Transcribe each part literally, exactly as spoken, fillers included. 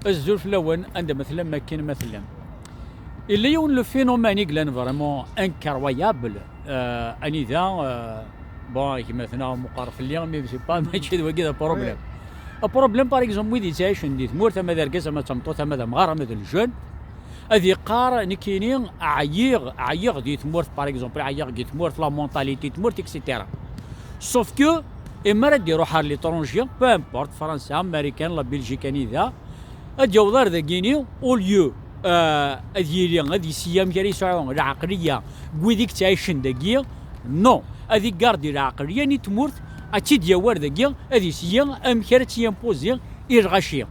Azul fell-awen, anda ma tellam, akken ma tellam. Yella yiwen le phénomène i yellan vraiment incroyable, euh, anida, euh, bon, gma-tneɣ meqqar fell-i, mais c'est pas, mačči d wagi d problème. Le problème, par exemple, wid yettɛicen di tmurt, ama d argaz, ama d tameṭṭut, ama d amɣar, ama d lejeune, ad yeqqar, nekkini ɛyiɣ, ɛyiɣ di tmurt, par exemple, ɛyiɣ di tmurt, la mentalité n tmurt, et cetera. Sauf que, imi ara d-iruḥ ar l'étranger, peu importe, Fransa, Marikan, la Belgique, anida, ad yaweḍ ar dagini, au lieu, euh, ad yili, ad yessi amek ara yesɛu lɛaqliya n wid i yettɛicen dagi, non, ad igardi lɛaqliya n tmurt, ad tt-id-yawi ar dagi, ad yessi amek ara tt-yimpozi i lɣaci.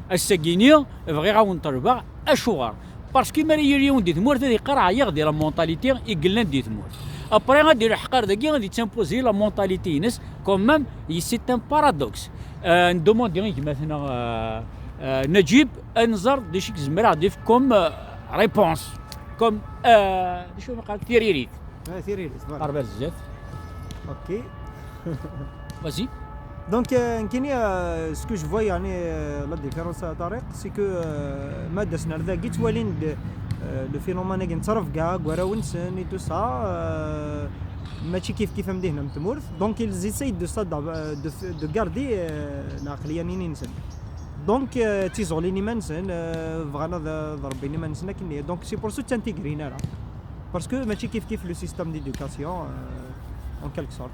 Ass-agini, bɣiɣ ad wen-ṭelbeɣ, acuɣer? Parce que mi ara yili yiwen di tmurt ad iqqar ɛyiɣ di la mentalité i yellan di tmurt. Après, ad iruḥ ɣer dagi, ad yettimpozi la mentalité-ines, quand même, c'est un paradoxe. Euh, ndumandi i gma-tneɣ, euh, euh, Najib, ad nẓer d acu i yezmer ad d-yefk comme, euh, réponse, comme, euh, d acu i yeqqar, tiririt. Ah, tiririt, voilà. Qerreb ar zdat. Ok. Vas-y. Donc, euh, nekkini, euh, ce que je vois, يعني, euh, la différence, à Tariq, c'est que, euh, ma d-asen ar dagi, ttwalin-d, euh, le phénomène-agi n ttrebga deg warraw-nsen et tout ça, euh, mačči kif kif am dihin am tmurt. Donc, ils essayent de s'adap-, euh, de, de garder, euh, lɛeqliya-nni-nsen. Donc, euh, ttiẓulin iman-nsen, euh, bɣan ad, ad rebbin iman-nsen akken. Donc, c'est pour ça ur ttintegrin ara. Parce que mačči kif kif le système d'éducation, euh, en quelque sorte.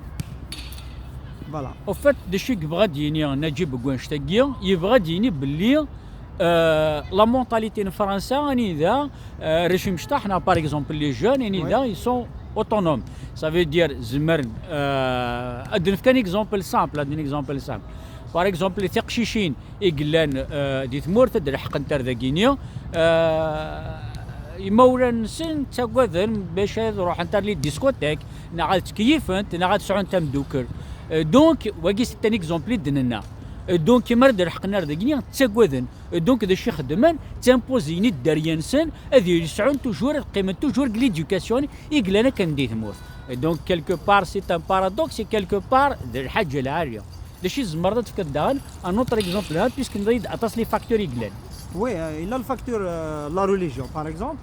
Voilà. Au fait, d acu i yebɣa ad d-yini Najib deg wannect-agi? Yebɣa ad d-yini belli, euh, la mentalité n Fransa, anida, euh, arrac imecṭaḥ, neɣ, par exemple, les jeunes, anida, ils sont autonomes. Ça veut dire, zemren, euh, ad d-nefk un exemple simple, ad d-nefk un exemple simple. Par exemple, tiqcicin i yellan, euh, di tmurt, ad d-leḥqent ar dagini, euh, imawlan-nsen ttagaden bac ad ruḥent ar les discothèques, neɣ ad ttkeyyifent, neɣ ad sɛunt amdukkel. Euh, donc, wagi c'est un exemple i d-nenna. Euh, donc, imi ara d-leḥqen ar dagini, ttagaden. Euh, donc, d acu i xeddmen? Ttimpozi-n i dderya-nsen, ad yili sɛun toujours, ad qqimen toujours deg l'éducation i yellan akken di tmurt. Euh, donc, quelque part, c'est un paradoxe, et quelque part, d lḥaǧa lɛali. D acu i tzemreḍ ad tefkeḍ daɣen un autre exemple, hein, puisque nḍid aṭas les facteurs i yellan. Oui, euh, il a le facteur, euh, la religion, par exemple.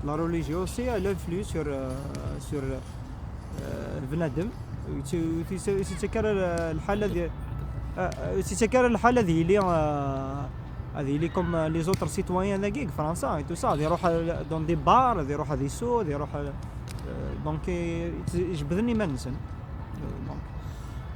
La religion aussi, elle influe sur, euh, sur, euh, bnadem. Ur yettak ara lḥal ad, euh, ur yettak ara lḥal ad yili, euh, ad yili comme les autres citoyens dagi deg Fransa et tout ça. Ad iruḥ, euh, dans des bars, ad iruḥ ad isu, ad iruḥ, euh, donc, euh, jebden iman-nsen. Euh, donc,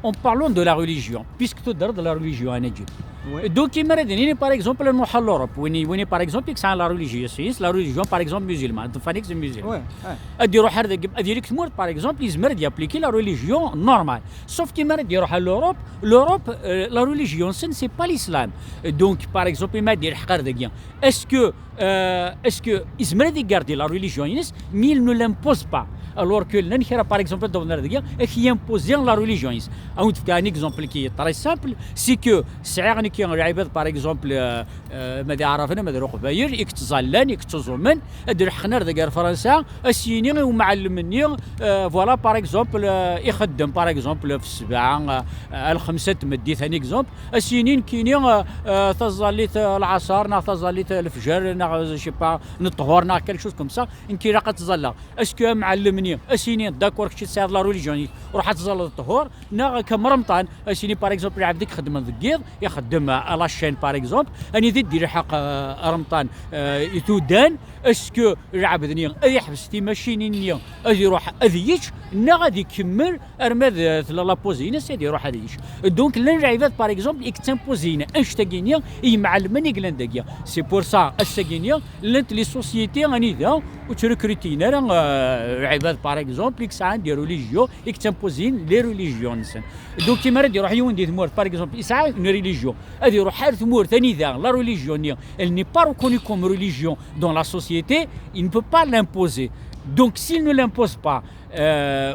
en parlant de la religion, puisque tu parles de la religion, Najib. Oui. Donc, imi ara d-nini, par exemple, nruḥ à l'Europe, win, win, par exemple, i yesɛan la religion, la religion, par exemple, musulmane, d Fransa musulmane. Oui, oui. Ad iruḥ ar dagi, ad yili deg tmurt, par exemple, yezmer ad yappliquer la religion normale. Sauf qu'imi ara d-iruḥ à l'Europe, l'Europe, euh, la religion-nsen, c'est pas l'islam. Donc, par exemple, imi ara d-yelḥeq ar dagi, est-ce que euh, est-ce que yezmer ad igardi la religion-ines, mais il ne l'impose pas. Alors que llan kra, par exemple, ad d-awḍen ar dagi, ad k-yimpozi la religion-ines. Ad wen-d-fkeɣ un exemple qui est très simple, c'est que sɛiɣ nekki lɛibad, par exemple, euh, euh, ma d Iɛraben, ma d Leqbayel, i yettẓallan, i yettuẓumen, ad d-leḥqen ar dagi ar Fransa, ad s-yini i umɛellem-nni, euh, voilà, par exemple, euh, ixeddem, par exemple, fi ssebɛa, euh, à lxemsa n tmeddit, un exemple, ad s-yini nekkini, euh, euh, taẓallit, euh, lɛaṣer, neɣ taẓallit, euh, lefjer, neɣ, euh, je sais pas, n ṭṭhur, neɣ quelque chose comme ça, nekk ilaq ad ttẓallaɣ. Est-ce que amɛellem-nni ad s-yini, d'accord, kečč tesɛiḍ la religion-ik, ruḥ ad tẓalleḍ ṭṭhur, neɣ akka am Remṭan, ad s-yini, par exemple, lɛebd i ixeddmen deg yiḍ, ixeddem, euh, à la chaîne, par exemple, anida i d-ilḥeq, euh, Remṭan, euh, i tudan, est-ce que lɛebd-nni ad iḥbes timacinin-nni, ad iruḥ ad yečč, neɣ ad ikemmel arma d tella la pause-ines ad iruḥ ad yečč. Donc, llan lɛibad, par exemple, i yettimpozin annect-agi-nni i yimɛellmen i yellan dagi. C'est pour ça, ass-agi-nni, llant les sociétés anida ur ttrekrutin ara, euh, lɛibad, par exemple, i yesɛan des religions, i yettimpozin les religions-nsen. Donc, imi ara d-iruḥ yiwen di tmurt, par exemple, yesɛa une religion, ad iruḥ ar tmurt anida la religion-nni, elle n'est pas reconnue comme religion dans la société, il ne peut pas l'imposer. Donc, s'il ne l'impose pas, euh,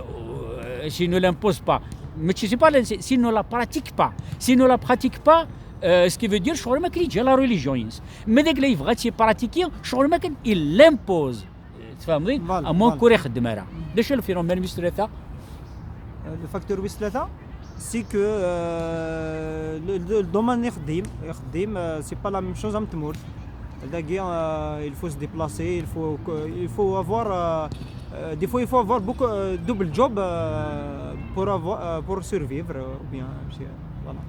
s'il ne l'impose pas, mais c'est pas l'in-, s'il ne la pratique pas, s'il ne la pratique pas, euh, ce qui veut dire, ccɣel ma akken yeǧǧa la religion-ines. Ma d akken yebɣa ad tt-yepratiki, ccɣel ma akken il l'impose. Tfehmeḍ? Voilà, à moins, voilà, ur ixeddem ara. D acu le phénomène wis tlata? Euh, le facteur wis tlata? C'est que euh, le, le domaine يخدم يخدم euh, c'est pas la même chose am tmurt. Dagi euh, il faut se déplacer, il faut que- il faut avoir euh, euh, des fois il faut avoir beaucoup euh, double job euh, pour avoir euh, pour survivre euh, ou bien c'est- voilà.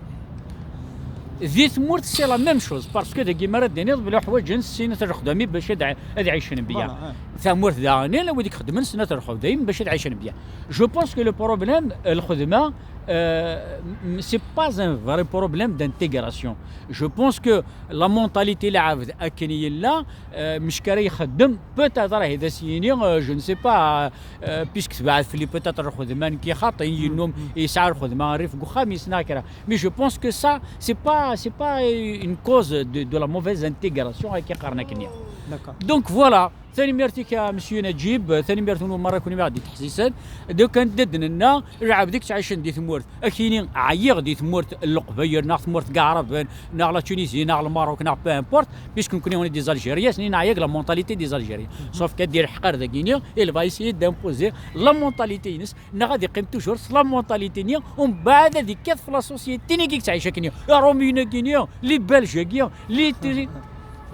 Di tmurt c'est la même chose parce que dagi mi ara d-tiniḍ belli ḥwaǧen snat lexdami bac ad ad ɛicen bya. Voilà, hein. Tamurt daɣen ala wid ixeddmen snat lexdami bac ad ɛicen bya. Je pense que le problème, lxedma, euh, m- c'est pas un vrai problème d'intégration. Je pense que la mentalité lɛebd akken yella, euh, mec ara ixeddem, peut-être ahi d as-yini, euh, je ne sais pas, euh, puisque tebɛed fell-i peut-être lxedma nekki xaṭi, yennum yesɛa lxedma rrif deg uxxam-is neɣ kra. Mais je pense que ça, c'est pas, c'est pas une cause de, de la mauvaise intégration, akka qqaren akkenni. D'accord. Donc voilà, tanemmirt-ik a Monsieur Najib, tanemmirt-nwen merra kunwi i ɣ-d-ittḥessisen. Donc anda d-nenna, lɛebd i yettɛicen di tmurt, ad k-yini ɛyiɣ di tmurt n Leqbayel, neɣ tmurt n Iɛraben, neɣ la Tunisie, neɣ le Maroc, neɣ peu importe, puisque nekkni on est des Algériens, neɛya deg la mentalité des Algériens. Sauf que ad d-ilḥeq ar dagini, il va essayer d'imposer la mentalité-ines, neɣ ad iqqim toujours s la mentalité-nni, umbeɛd ad ikkat f la société-nni i yettɛic akkenni. Iṛumyen-agi-nni, les Belges-agi, les Tiri.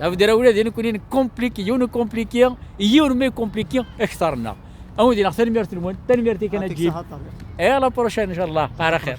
Abder awlad, nekkni compliqué, yiwen compliqué, yiwen ma compliqué, akteṛ-nneɣ. Awd-ineɣ, tanemmirt-nwen, tanemmirt-ik a يعطيك Najib. الصحة طارق. Et à la prochaine, inchallah. Par xir.